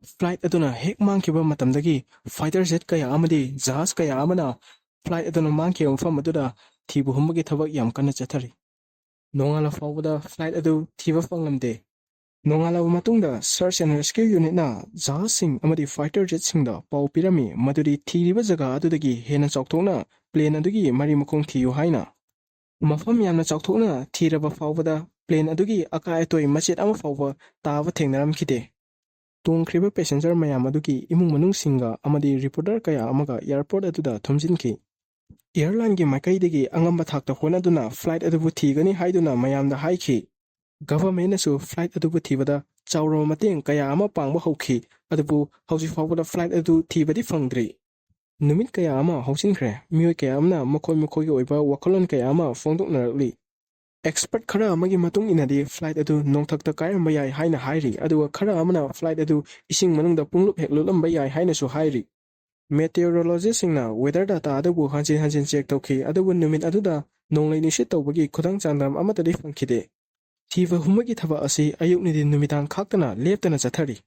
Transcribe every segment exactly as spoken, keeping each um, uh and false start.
Flight ꯑꯗꯨꯅ ꯍꯦꯛ ꯃꯥꯡꯈꯤꯕ ꯃꯇꯝꯗꯒꯤ fighter jet ꯀꯌꯥ ꯑꯃꯗꯤ ꯖꯍꯥꯖ ꯀꯌꯥ ꯑꯃꯅ flight ꯑꯗꯨꯅ ꯃꯥꯡꯈꯤꯕ ꯃꯐꯝ ꯑꯗꯨꯗ ꯊꯤꯕ ꯍꯨꯝꯕꯒꯤ ꯊꯕꯛ ꯌꯥꯝ ꯀꯟꯅ ꯆꯠꯊꯔꯤ꯫ ꯅꯣꯡꯉꯥꯜꯂ ꯐꯥꯎꯕꯗ flight ꯑꯗꯨ ꯊꯤꯕ ꯐꯪꯂꯝꯗꯦ꯫ ꯅꯣꯡꯉꯥꯜꯂꯕ ꯃꯇꯨꯡꯗ search and rescue unitꯅ ꯖꯍꯥꯖꯁꯤꯡ ꯑꯃꯗꯤ fighter jetꯁꯤꯡꯗ ꯄꯥꯎ ꯄꯤꯔꯝꯃꯤ ꯃꯗꯨꯗꯤ ꯊꯤꯔꯤꯕ ꯖꯒꯥ ꯑꯗꯨꯗꯒꯤ ꯍꯦꯟꯅ ꯆꯥꯎꯊꯣꯛꯅ plane ꯑꯗꯨꯒꯤ ꯃꯔꯤ ꯃꯈꯣꯡ ꯊꯤꯌꯨ ꯍꯥꯏꯅ꯫ ꯃꯐꯝ ꯌꯥꯝꯅ ꯆꯥꯎꯊꯣꯛꯅ ꯊꯤꯔꯕ ꯐꯥꯎꯕꯗ plane ꯑꯗꯨꯒꯤ ꯑꯀꯥꯏ ꯑꯇꯣꯏ ꯃꯆꯦꯠ ꯑꯃ ꯐꯥꯎꯕ ꯇꯥꯕ ꯊꯦꯡꯅꯔꯝꯈꯤꯗꯦ꯫ ꯇꯣꯡꯈ꯭ꯔꯤꯕ passenger ꯃꯌꯥꯝ ꯑꯗꯨꯒꯤ ꯏꯃꯨꯡ ꯃꯅꯨꯡꯁꯤꯡꯒ ꯑꯃꯗꯤ reporter ꯀꯌꯥ ꯑꯃꯒ airport ꯑꯗꯨꯗ ꯊꯨꯝꯖꯤꯟꯈꯤ꯫ Airlineꯒꯤ ꯃꯥꯏꯀꯩꯗꯒꯤ ꯑꯉꯝꯕ ꯊꯥꯛꯇ ꯍꯣꯠꯅꯗꯨꯅ flight ꯑꯗꯨꯕꯨ ꯊꯤꯒꯅꯤ ꯍꯥꯏꯗꯨꯅ ꯃꯌꯥꯝꯗ ꯍꯥꯏꯈꯤ꯫ Governmentꯅꯁꯨ flight ꯑꯗꯨꯕꯨ ꯊꯤꯕꯗ ꯆꯥꯎꯔꯕ ꯃꯇꯦꯡ ꯀꯌꯥ ꯑꯃ ꯄꯥꯡꯕ ꯍꯧꯈꯤ, ꯑꯗꯨꯕꯨ ꯍꯧꯖꯤꯛ ꯐꯥꯎꯕꯗ flight ꯑꯗꯨ ꯊꯤꯕꯗꯤ ꯐꯪꯗ꯭ꯔꯤ꯫ ꯅꯨꯃꯤꯠ ꯀꯌꯥ ꯑꯃ ꯍꯧꯖꯤꯟꯈ꯭ꯔꯦ, ꯃꯤꯑꯣꯏ ꯀꯌꯥ ꯑꯃꯅ ꯃꯈꯣꯏ ꯃꯈꯣꯏꯒꯤ ꯑꯣꯏꯕ ꯋꯥꯈꯜꯂꯣꯟ ꯀꯌꯥ ꯑꯃ ꯐꯣꯡꯗꯣꯛꯅꯔꯛꯂꯤ꯫ Expert ꯈꯔ ꯑꯃꯒꯤ ꯃꯇꯨꯡ ꯏꯟꯅꯗꯤ flight ꯑꯗꯨ ꯅꯣꯡꯊꯛꯇ ꯀꯥꯏꯔꯝꯕ ꯌꯥꯏ ꯍꯥꯏꯅ ꯍꯥꯏꯔꯤ, ꯑꯗꯨꯒ ꯈꯔ ꯑꯃꯅ flight ꯑꯗꯨ ꯏꯁꯤꯡ ꯃꯅꯨꯡꯗ ꯄꯨꯡꯂꯨꯞ ꯍꯦꯛ ꯂꯨꯞꯂꯝꯕ ꯌꯥꯏ ꯍꯥꯏꯅꯁꯨ ꯍꯥꯏꯔꯤ꯫ Meteorologistꯁꯤꯡꯅ weather data ꯑꯗꯨꯕꯨ ꯍꯟꯖꯤꯟ ꯍꯟꯖꯤꯟ check ꯇꯧꯈꯤ, ꯑꯗꯨꯕꯨ ꯅꯨꯃꯤꯠ ꯑꯗꯨꯗ ꯅꯣꯡꯂꯩ ꯅꯨꯡꯁꯤꯠ ꯇꯧꯕꯒꯤ ꯈꯨꯗꯝ ꯆꯥꯡꯗꯝ ꯑꯃꯠꯇꯗꯤ ꯐꯪꯈꯤꯗꯦ꯫ ꯊꯤꯕ ꯍꯨꯝꯕꯒꯤ ꯊꯕꯛ ꯑꯁꯤ ꯑꯌꯨꯛ ꯅꯨꯡꯊꯤꯟ ꯅꯨꯃꯤꯗꯥꯡ ꯈꯥꯛꯇꯅ ꯂꯦꯞꯇꯅ ꯆꯠꯊꯔꯤ꯫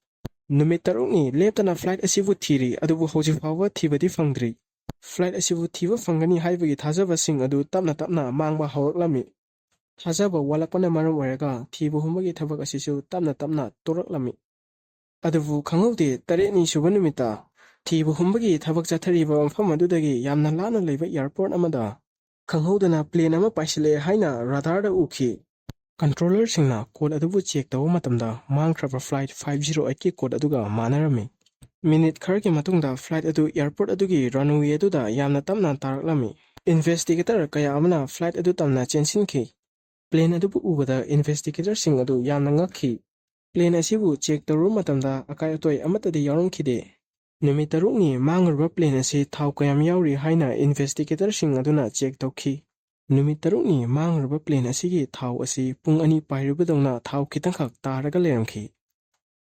ꯅꯨꯃꯤꯠ ꯇꯔꯨꯛꯅꯤ ꯂꯦꯞꯇꯅ flight ꯑꯁꯤꯕꯨ ꯊꯤꯔꯤ, ꯑꯗꯨꯕꯨ ꯍꯧꯖꯤꯛ ꯐꯥꯎꯕ ꯊꯤꯕꯗꯤ ꯐꯪꯗ꯭ꯔꯤ꯫ Flight ꯑꯁꯤꯕꯨ ꯊꯤꯕ ꯐꯪꯒꯅꯤ ꯍꯥꯏꯕꯒꯤ ꯊꯥꯖꯕꯁꯤꯡ ꯑꯗꯨ ꯇꯞꯅ ꯇꯞꯅ ꯃꯥꯡꯕ ꯍꯧꯔꯛꯂꯝꯃꯤ꯫ ꯊꯥꯖꯕ ꯋꯥꯠꯂꯛꯄꯅ ꯃꯔꯝ ꯑꯣꯏꯔꯒ ꯊꯤꯕ ꯍꯨꯝꯕꯒꯤ ꯊꯕꯛ ꯑꯁꯤꯁꯨ ꯇꯞꯅ ꯇꯞꯅ ꯇꯣꯔꯛꯂꯝꯃꯤ꯫ ꯑꯗꯨꯕꯨ ꯈꯪꯍꯧꯗꯦ, ꯇꯔꯦꯠꯅꯤ ꯁꯨꯕ ꯅꯨꯃꯤꯠꯇ ꯊꯤꯕ ꯍꯨꯝꯕꯒꯤ ꯊꯕꯛ ꯆꯠꯊꯔꯤꯕ ꯃꯐꯝ ꯑꯗꯨꯗꯒꯤ ꯌꯥꯝꯅ ꯂꯥꯞꯅ ꯂꯩꯕ airport ꯑꯃꯗ ꯈꯪꯍꯧꯗꯅ plane ꯑꯃ ꯄꯥꯏꯁꯤꯜꯂꯛꯑꯦ ꯍꯥꯏꯅ radarꯗ ꯎꯈꯤ꯫ Controllerꯁꯤꯡꯅ code ꯑꯗꯨꯕꯨ check ꯇꯧꯕ ꯃꯇꯝꯗ ꯃꯥꯡꯈ꯭ꯔꯕ flight five zero eightꯀꯤ code ꯑꯗꯨꯒ ꯃꯥꯟꯅꯔꯝꯃꯤ꯫ Minute ꯈꯔꯒꯤ ꯃꯇꯨꯡꯗ flight ꯑꯗꯨ airport ꯑꯗꯨꯒꯤ runway ꯑꯗꯨꯗ ꯌꯥꯝꯅ ꯇꯞꯅ ꯇꯥꯔꯛꯂꯝꯃꯤ꯫ Investigator ꯀꯌꯥ ꯑꯃꯅ flight ꯑꯗꯨ ꯇꯝꯅ ꯆꯦꯟꯁꯤꯟꯈꯤ꯫ Plane ꯑꯗꯨꯕꯨ ꯎꯕꯗ investigatorꯁꯤꯡ ꯑꯗꯨ ꯌꯥꯝꯅ ꯉꯛꯈꯤ꯫ Plane ꯑꯁꯤꯕꯨ check ꯇꯧꯔꯨꯕ ꯃꯇꯝꯗ ꯑꯀꯥꯏ ꯑꯇꯣꯏ ꯑꯃꯠꯇꯗꯤ ꯌꯥꯎꯔꯝꯈꯤꯗꯦ꯫ ꯅꯨꯃꯤꯠ ꯇꯔꯨꯛꯅꯤ ꯃꯥꯡꯂꯨꯔꯕ plane ꯑꯁꯤ ꯊꯥꯎ ꯀꯌꯥꯝ ꯌꯥꯎꯔꯤ ꯍꯥꯏꯅ investigatorꯁꯤꯡ ꯑꯗꯨꯅ check ꯇꯧꯈꯤ꯫ ꯅꯨꯃꯤꯠ ꯇꯔꯨꯛꯅꯤ ꯃꯥꯡꯂꯨꯔꯕ plane ꯑꯁꯤꯒꯤ ꯊꯥꯎ ꯑꯁꯤ ꯄꯨꯡ ꯑꯅꯤ ꯄꯥꯏꯔꯨꯕꯗꯧꯅ ꯊꯥꯎ ꯈꯤꯇꯪꯈꯛ ꯇꯥꯔꯒ ꯂꯩꯔꯝꯈꯤ꯫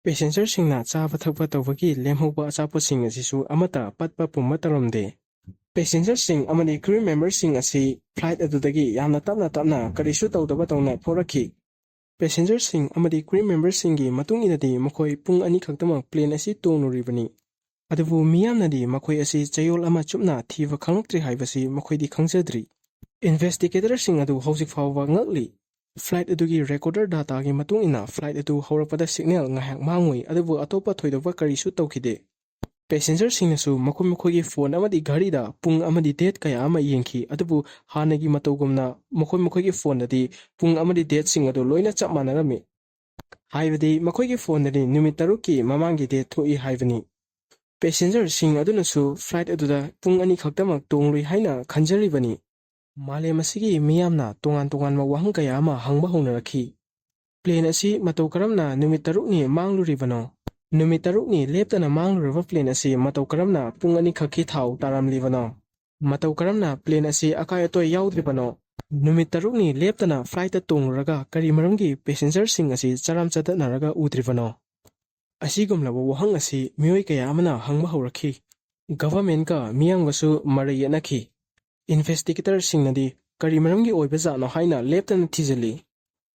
Passengerꯁꯤꯡꯅ ꯆꯥꯕ ꯊꯛꯄ ꯇꯧꯕꯒꯤ ꯂꯦꯝꯍꯧꯕ ꯑꯆꯥꯄꯣꯠꯁꯤꯡ ꯑꯁꯤꯁꯨ ꯑꯃꯠꯇ ꯄꯠꯄ ꯄꯨꯝꯕ ꯇꯧꯔꯝꯗꯦ꯫ Passengerꯁꯤꯡ ꯑꯃꯗꯤ crew memberꯁꯤꯡ ꯑꯁꯤ flight ꯑꯗꯨꯗꯒꯤ ꯌꯥꯝꯅ ꯇꯞꯅ ꯇꯞꯅ ꯀꯔꯤꯁꯨ ꯇꯧꯗꯕ ꯇꯧꯅ ꯊꯣꯔꯛꯈꯤ꯫ ꯄꯦꯁꯦꯟꯖꯔꯁꯤꯡ ꯑꯃꯗꯤ ꯀ꯭ꯔꯨ ꯃꯦꯝꯕꯔꯁꯤꯡꯒꯤ ꯃꯇꯨꯡ ꯏꯟꯅꯗꯤ ꯃꯈꯣꯏ ꯄꯨꯡ ꯑꯅꯤ ꯈꯛꯇꯃꯛ ꯄ꯭ꯂꯦꯟ ꯑꯁꯤ ꯇꯣꯡꯂꯨꯔꯤꯕꯅꯤ꯫ ꯑꯗꯨꯕꯨ ꯃꯤꯌꯥꯝꯅꯗꯤ ꯃꯈꯣꯏ ꯑꯁꯤ ꯆꯌꯣꯜ ꯑꯃ ꯆꯨꯞꯅ ꯊꯤꯕ ꯈꯪꯂꯛꯇ꯭ꯔꯤ ꯍꯥꯏꯕꯁꯤ ꯃꯈꯣꯏꯗꯤ ꯈꯪꯖꯗ꯭ꯔꯤ꯫ ꯏꯟꯚꯦꯁꯇꯤꯒꯦꯇꯔꯁꯤꯡ ꯑꯗꯨ ꯍꯧꯖꯤꯛ ꯐꯥꯎꯕ ꯉꯛꯂꯤ꯫ ꯐ꯭ꯂꯥꯏꯠ ꯑꯗꯨꯒꯤ ꯔꯦꯀꯣꯔꯗꯔ ꯗꯥꯇꯥꯒꯤ ꯃꯇꯨꯡ ꯏꯟꯅ ꯐ꯭ꯂꯥꯏꯠ ꯑꯗꯨ ꯍꯧꯔꯛꯄꯗ ꯁꯤꯒꯅꯦꯜ ꯉꯥꯏꯍꯥꯛ ꯃꯥꯡꯉꯨꯏ, ꯑꯗꯨꯕꯨ ꯑꯇꯣꯞꯄ ꯊꯣꯏꯗꯣꯛꯄ ꯀꯔꯤꯁꯨ ꯇꯧꯈꯤꯗꯦ꯫ ꯄꯦꯁꯦꯟꯖꯔꯁꯤꯡꯅꯁꯨ ꯃꯈꯣꯏ ꯃꯈꯣꯏꯒꯤ ꯐꯣꯟ ꯑꯃꯗꯤ ꯘꯔꯤꯗ ꯄꯨꯡ ꯑꯃꯗꯤ ꯗꯦꯠ ꯀꯌꯥ ꯑꯃ ꯌꯦꯡꯈꯤ, ꯑꯗꯨꯕꯨ ꯍꯥꯟꯅꯒꯤ ꯃꯇꯧꯒꯨꯝꯅ ꯃꯈꯣꯏ ꯃꯈꯣꯏꯒꯤ ꯐꯣꯟꯗꯗꯤ ꯄꯨꯡ ꯑꯃꯗꯤ ꯗꯦꯠꯁꯤꯡ ꯑꯗꯨ ꯂꯣꯏꯅ ꯆꯞ ꯃꯥꯟꯅꯔꯝꯃꯤ꯫ ꯍꯥꯏꯕꯗꯤ ꯃꯈꯣꯏꯒꯤ ꯐꯣꯟꯗꯗꯤ ꯅꯨꯃꯤꯠ ꯇꯔꯨꯛꯀꯤ ꯃꯃꯥꯡꯒꯤ ꯗꯦꯠ ꯊꯣꯛꯏ ꯍꯥꯏꯕꯅꯤ꯫ ꯄꯦꯁꯦꯟꯖꯔꯁꯤꯡ ꯑꯗꯨꯅꯁꯨ ꯐ꯭ꯂꯥꯏꯠ ꯑꯗꯨꯗ ꯄꯨꯡ ꯑꯅꯤ ꯈꯛꯇꯃꯛ ꯇꯣꯡꯂꯨꯏ ꯍꯥꯏꯅ ꯈꯟꯖꯔꯤꯕꯅꯤ꯫ ꯃꯥꯂꯦꯝ ꯑꯁꯤꯒꯤ ꯃꯤꯌꯥꯝꯅ ꯇꯣꯉꯥꯟ ꯇꯣꯉꯥꯟꯕ ꯋꯥꯍꯪ ꯀꯌꯥ ꯑꯃ ꯍꯪꯕ ꯍꯧꯅꯔꯛꯈꯤ꯫ ꯄ꯭ꯂꯦꯟ ꯑꯁꯤ ꯃꯇꯧ ꯀꯔꯝꯅ ꯅꯨꯃꯤꯠ ꯇꯔꯨꯛꯅꯤ ꯃꯥꯡꯂꯨꯔꯤꯕꯅꯣ? ꯅꯨꯃꯤꯠ ꯇꯔꯨꯛꯅꯤ ꯂꯦꯞꯇꯅ ꯃꯥꯡꯂꯨꯔꯕ ꯄ꯭ꯂꯦꯟ ꯑꯁꯤ ꯃꯇꯧ ꯀꯔꯝꯅ ꯄꯨꯡ ꯑꯅꯤꯈꯛꯀꯤ ꯊꯥꯎ ꯇꯥꯔꯝꯂꯤꯕꯅꯣ? ꯃꯇꯧ ꯀꯔꯝꯅ ꯄ꯭ꯂꯦꯟ ꯑꯁꯤ ꯑꯀꯥꯏ ꯑꯇꯣꯏ ꯌꯥꯎꯗ꯭ꯔꯤꯕꯅꯣ? ꯅꯨꯃꯤꯠ ꯇꯔꯨꯛꯅꯤ ꯂꯦꯞꯇꯅ ꯐ꯭ꯂꯥꯏꯠꯇ ꯇꯣꯡꯂꯨꯔꯒ ꯀꯔꯤ ꯃꯔꯝꯒꯤ ꯄꯦꯁꯦꯟꯖꯔꯁꯤꯡ ꯑꯁꯤ ꯆꯔꯥꯝ ꯆꯠꯇꯠꯅꯔꯒ ꯎꯗ꯭ꯔꯤꯕꯅꯣ? ꯑꯁꯤꯒꯨꯝꯂꯕ ꯋꯥꯍꯪ ꯑꯁꯤ ꯃꯤꯑꯣꯏ ꯀꯌꯥ ꯑꯃꯅ ꯍꯪꯕ ꯍꯧꯔꯛꯈꯤ꯫ ꯒꯚꯔꯟꯃꯦꯟꯠꯀ ꯃꯤꯌꯥꯝꯒꯁꯨ ꯃꯔꯩ ꯌꯦꯠꯅꯈꯤ꯫ ꯏꯟꯚꯦꯁꯇꯤꯒꯦꯇꯔꯁꯤꯡꯅꯗꯤ ꯀꯔꯤ ꯃꯔꯝꯒꯤ ꯑꯣꯏꯕꯖꯥꯠꯅꯣ ꯍꯥꯏꯅ ꯂꯦꯞꯇꯅ ꯊꯤꯖꯤꯜꯂꯤ꯫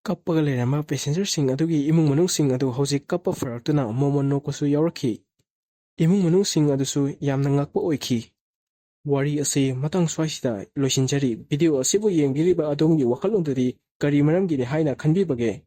ꯀꯞꯄꯒ ꯂꯩꯔꯝꯕ ꯄꯦꯁꯦꯟꯖꯔꯁꯤꯡ ꯑꯗꯨꯒꯤ ꯏꯃꯨꯡ ꯃꯅꯨꯡꯁꯤꯡ ꯑꯗꯨ ꯍꯧꯖꯤꯛ ꯀꯞꯄ ꯐꯔꯛꯇꯨꯅ ꯃꯣꯃꯣꯟ ꯅꯣꯛꯄꯁꯨ ꯌꯥꯎꯔꯛꯈꯤ꯫ ꯏꯃꯨꯡ ꯃꯅꯨꯡꯁꯤꯡ ꯑꯗꯨꯁꯨ ꯌꯥꯝꯅ ꯉꯛꯄ ꯑꯣꯏꯈꯤ꯫ ꯋꯥꯔꯤ ꯑꯁꯤ ꯃꯇꯥꯡ ꯁ꯭ꯋꯥꯏꯁꯤꯗ ꯂꯣꯏꯁꯤꯟꯖꯔꯤ꯫ ꯚꯤꯗꯤꯑꯣ ꯑꯁꯤꯕꯨ ꯌꯦꯡꯕꯤꯔꯤꯕ ꯑꯗꯣꯝꯒꯤ ꯋꯥꯈꯜꯂꯣꯟꯗꯗꯤ ꯀꯔꯤ ꯃꯔꯝꯒꯤꯅꯤ ꯍꯥꯏꯅ ꯈꯟꯕꯤꯕꯒꯦ?